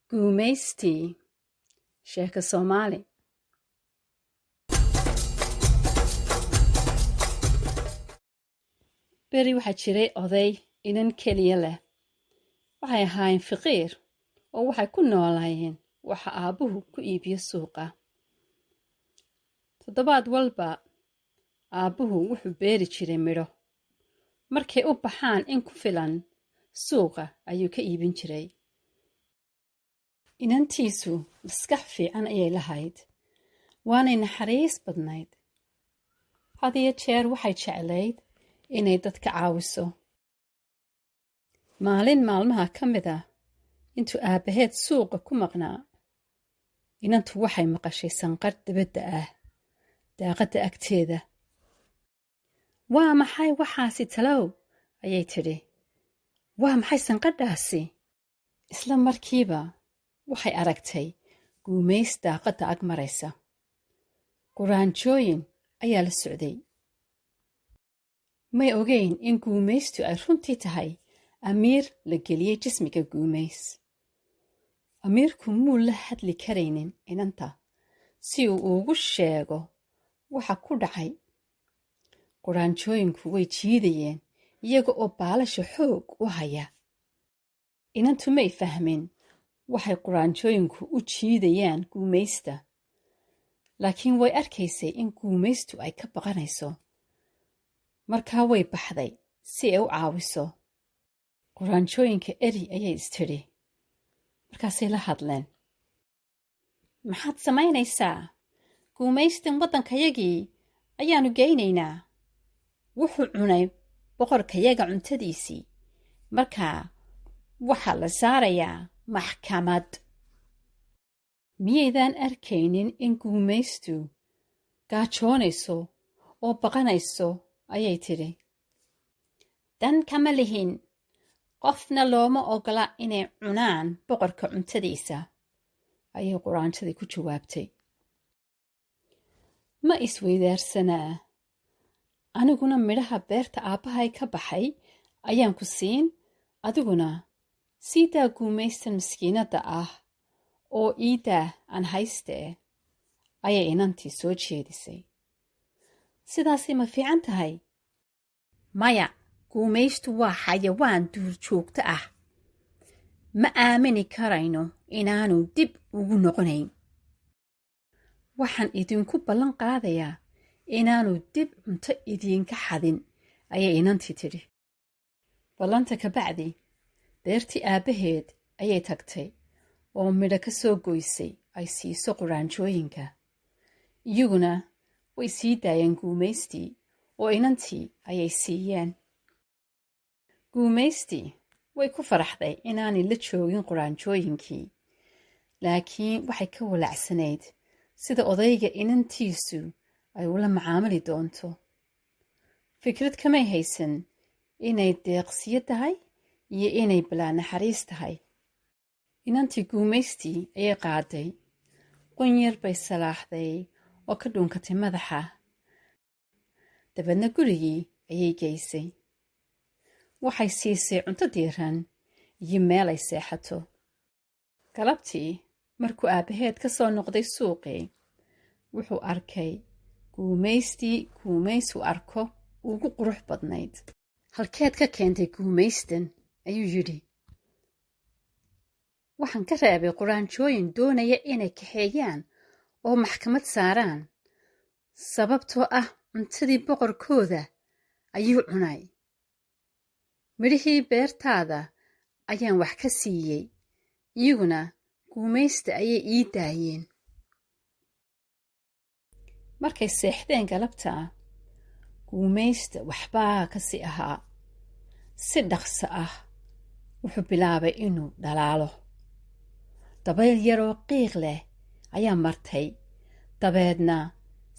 Guumaystii Sheeko Soomaali. Beri waxaa jiray oday inan keliya leh. Waxay ahaayeen faqiir oo waxay ku noolaayeen waxa aabbuhu ku iibiyo suuqa. Toddobaad walba aabbuhu wuxuu beeri jiray midho. Markay u baxaan in ku filan suuqa ayuu ka iibin jiray. Inantiisu maskax fiican ayay lahayd, waanay naxariis badnayd. Had iyo jeer waxay jeclayd inay dadka caawiso. Maalin maalmaha ka mid ah, intuu aabbaheed suuqa ku maqnaa, inantu waxay maqashay sanqadh dibadda ah, daaqadda agteeda. Waa maxay waxaasi talow? Ayay tidhi. Waa maxay sanqadhaasi? Isla markiiba waxay aragtay guumays daaqadda ag maraysa. Quraanjooyin ayaa la socday. May ogeyn in guumaystu ay runtii tahay amiir la geliyey jismiga guumays. Amiirku muu la hadli karaynin inanta si uu ugu sheego waxa ku dhacay. Quraanjooyinku way jiidayeen iyaga oo baalasha xoog u haya. Inantu may fahmin waxay quraanjooyinku u jiidayaan guumaysta, laakiin way arkaysay in guumaystu ay ka baqanayso. Markaa way baxday si ay u caawiso. Quraanjooyinka eri, ayay istidhi. Markaasay la hadleen. Maxaad samaynaysaa? Guumaystan waddankayagii ayaannu geynaynaa. Wuxuu cunay boqorkayaga cuntadiisii, markaa waxaa la saarayaa maxkamad. Miyaydaan arkaynin in guumaystu gaajoonayso oo baqanayso? Ayay tidhi. Dan kama lihin, qofna looma ogola inay cunaan boqorka cuntadiisa, ayay quraanjadii ku jawaabtay. Ma isweydaarsanaa? Aniguna midhaha beerta aabbahay ka baxay ayaan ku siin, adiguna sii daa guumaystan miskiinadda ah oo iidaa aan haystee, ayay inantii soo jeedisay. Sidaasay ma fiican tahay? Maya, guumaystu waa xayawaan duurjoogto ah. Ma aamini karayno inaanu dib ugu noqonayn. Waxaan idinku ballan qaadayaa inaanu dib cunto idiinka xadin, ayay inantii tidhi. Ballanta ka bacdi beertii aabbaheed ayay tagtay oo midho ka soo goysay ay siiso quraanjooyinka. Iyaguna way sii daayeen guumaystii oo inantii ayay siiyeen. Guumaystii way ku faraxday inaanay la joogin quraanjooyinkii, laakiin waxay ka walaacsanayd sida odayga inantiisu ay ula macaamili doonto. Fikrad kamay haysan inay deeqsiyo tahay iyo inay bilaa naxariis tahay. Inantii guumaystii ayay qaaday, qunyar bay salaaxday oo ka dhuunkatay madaxa, dabeedna gurigii ayay geysay. Waxay siisay cunto diiran iyo meel ay seexato. Galabtii markuu aabbaheed ka soo noqday suuqii, wuxuu arkay guumaystii guumaysuu arko ugu qurux badnayd. Halkeed ka keentay guumaystan? Ayuu yidhi. Waxaan ka reebay quraanjooyin doonaya inay kaxeeyaan oo maxkamad saaraan, sababtoo ah cuntadii boqorkooda ayuu cunay. Midhihii beertaada ayaan wax ka siiyey, iyaguna guumaysta ayay ii daayeen. Markay seexdeen galabta, guumaysta waxbaa ka sii ahaa. Si dhaqso ah wuxuu bilaabay inuu dhalaalo. Dabayl yaroo qiiq leh ayaa martay, dabeedna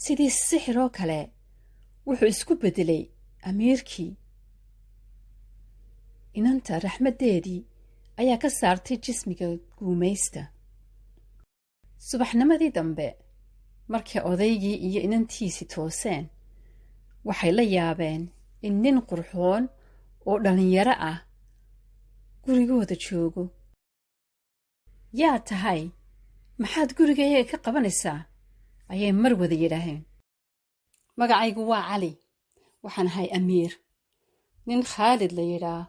sidii sixir oo kale wuxuu isku beddelay amiirkii. Inanta raxmaddeedii ayaa ka saartay jismiga guumaysta. Subaxnimadii dambe markay odaygii iyo inantiisii tooseen, waxay la yaabeen in nin qurxoon oo dhallinyaro ah gurigooda joogo. Yaa tahay? Maxaad gurigayaga ka qabanaysaa? Ayay mar wada yidhaaheen. Magacaygu waa Cali. Waxaan ahay amiir. Nin Khaalid la yidhaa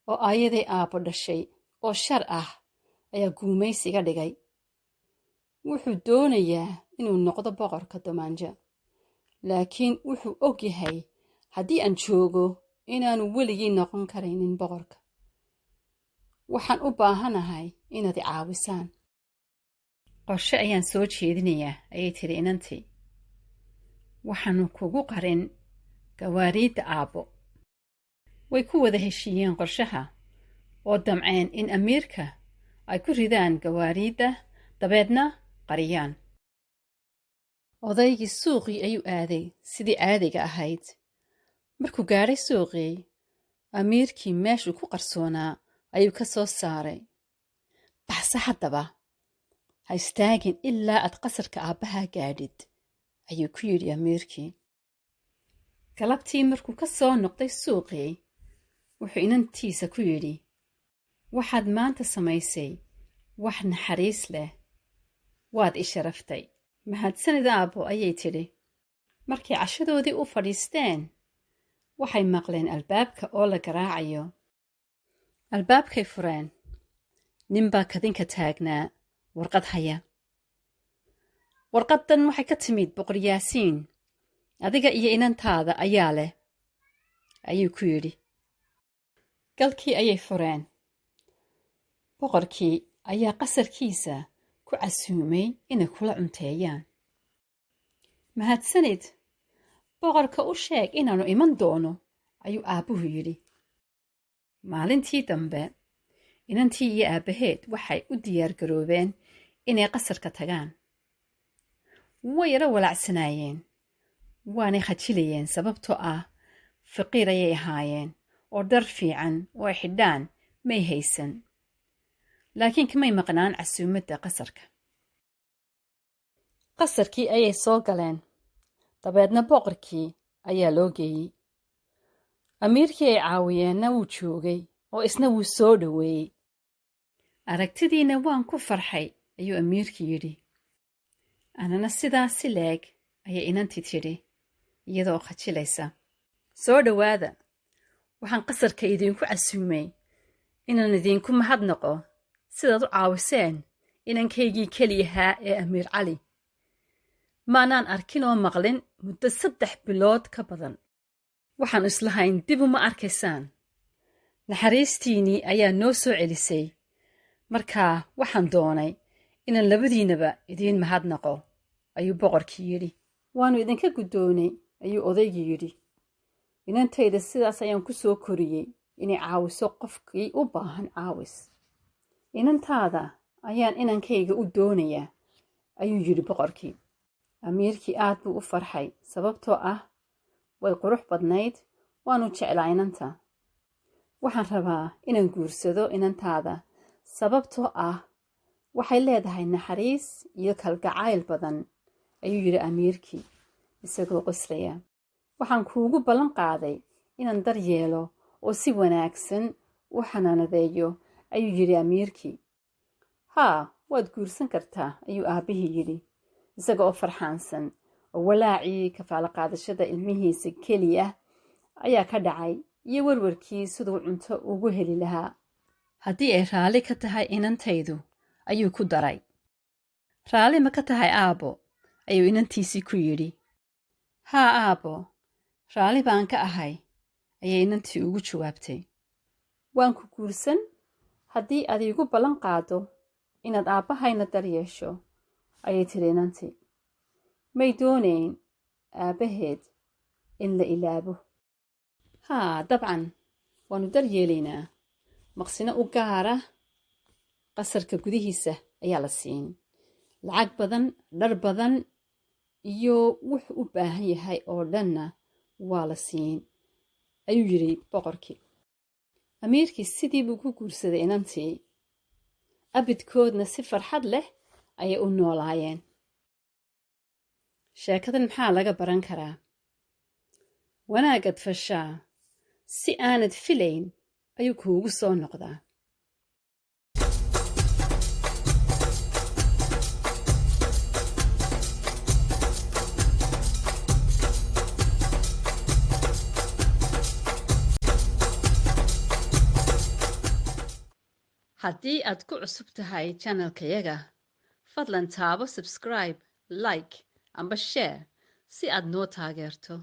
oo aayaday aabbo dhashay oo shar ah ayaa guumaysiga dhigay. Wuxuu doonayaa inuu noqdo boqorka Domaanja, laakiin wuxuu og yahay haddii aan joogo inaanu weligii noqon karaynin boqorka. Waxaan u baahanahay inaad i caawisaan. Qorshe ayaan soo jeedinayaa, ayay tidhi inantii. Waxaanu kugu qarin gawaariidda aabbo. Way ku wada heshiiyeen qorshaha oo damceen in amiirka ay ku ridaan gawaariidda, dabeedna qariyaan. Odaygii suuqii ayuu aaday sidii caadiga ahayd. Markuu gaadhay suuqii, amiirkii meeshuu ku qarsoonaa ayuu ka soo saaray. Baxse haddaba, ha istaagin ilaa aad qasarka aabbahaa gaadhid, ayuu ku yidhi amiirkii. Galabtii markuu ka soo noqday suuqii, wuxuu inantiisa ku yidhi, waxaad maanta samaysay wax naxariis leh, waad i sharaftay. Mahadsanid, aabbo, ayay tidhi. Markay cashadoodii u fadhiisteen, waxay maqleen albaabka oo la garaacayo. Albaabkay fureen. Ninbaa kadinka taagnaa, warqad haya. Warqaddan waxay ka timid Boqor Yaasiin. Adiga iyo inantaada ayaa leh, ayuu ku yidhi. Galkii ayay fureen. Boqorkii ayaa qasarkiisa ku casuumay inay kula cunteeyaan. Mahadsanid. Boqorka u sheeg inaannu iman doono, ayuu aabbuhu yidhi. Maalintii dambe inantii iyo aabbaheed waxay u diyaargaroobeen inay qasarka tagaan. Way yaro walaacsanaayeen, waanay khajilayeen, sababtoo ah faqiir ayay ahaayeen oo dhar fiican oo ay xidhaan may haysan, laakiin kamay maqnaan casuumadda qasarka. Qasarkii ayay soo galeen, dabeedna boqorkii ayaa loo geeyey. Amiirkii ay caawiyeenna wuu joogay oo isna wuu soo dhoweeyey. Aragtidiina waan ku farxay, ayuu amiirkii yidhi. Anana sidaas si leeg, ayay inantii tidhi iyadoo khajilaysa. Soo dhowaada. Waxaan qasarka idiinku casuumay inaan idiinku mahadnaqo sidaad u caawiseen inankaygii keliyahaa ee Amiir Cali. Maanaan arkin oo maqlin muddo 3 bilood ka badan. Waxaannu islahayn dib uma arkaysaan. Naxariistiinnii ayaa noo soo celisay. Markaa waxaan doonay inaan labadiinnaba idiin mahadnaqo, ayuu boqorkii yidhi. Waannu idinka guddoonay, ayuu odaygii yidhi. Inantayda sidaas ayaan ku soo koriyey, inay caawiso qofkii u baahan caawis. Inantaada ayaan inankayga u doonayaa, ayuu yidhi boqorkii. Amiirkii aad buu u farxay, sababtoo ah way qurux badnayd, waanu jeclaa inanta. Waxaan rabaa inaan guursado inantaada, sababtoo ah waxay leedahay naxariis iyo kalgacayl badan, ayuu yidhi amiirkii isagoo qoslaya. Waxaan kuugu ballan qaaday inaan dar yeelo oo si wanaagsan u xanaanadeeyo, ayuu yidhi amiirkii. Haa, waad guursan kartaa, ayuu aabbihii yidhi isaga oo farxaansan, oo walaacii kafaalo qaadashada ilmihiisa keliya ayaa ka dhacay iyo werwarkii siduu cunto ugu heli lahaa. Haddii ay raalli ka tahay inantaydu, ayuu ku daray. Raalli ma ka tahay, aabbo? Ayuu inantiisii ku yidhi. Haa, aabbo, raalli baan ka ahay, ayay inantii ugu jawaabtay. Waan ku guursan haddii aad iigu ballan qaado inaad aabbahayna dar yeesho, ayay tidhi inantii. May doonayn aabbaheed in la ilaabo. Haa, dabcan waannu dar yeelaynaa. Maqsino u gaara qasarka gudihiisa ayaa la siin, lacag badan, dhar badan iyo wuxuu u baahan yahay oo dhanna waa la siin, ayuu yidhi boqorkii. Amiirkii sidii buu ku guursaday inantii. Abidkoodna si farxad leh ayay u noolaayeen. Sheekadan maxaa laga baran karaa? Wanaagad fashaa si aanad filayn ayuu kuugu soo noqdaa. Haddii aad ku cusub tahay channelkayaga, fadlan taabo subscribe, like amba share si aad noo taageerto.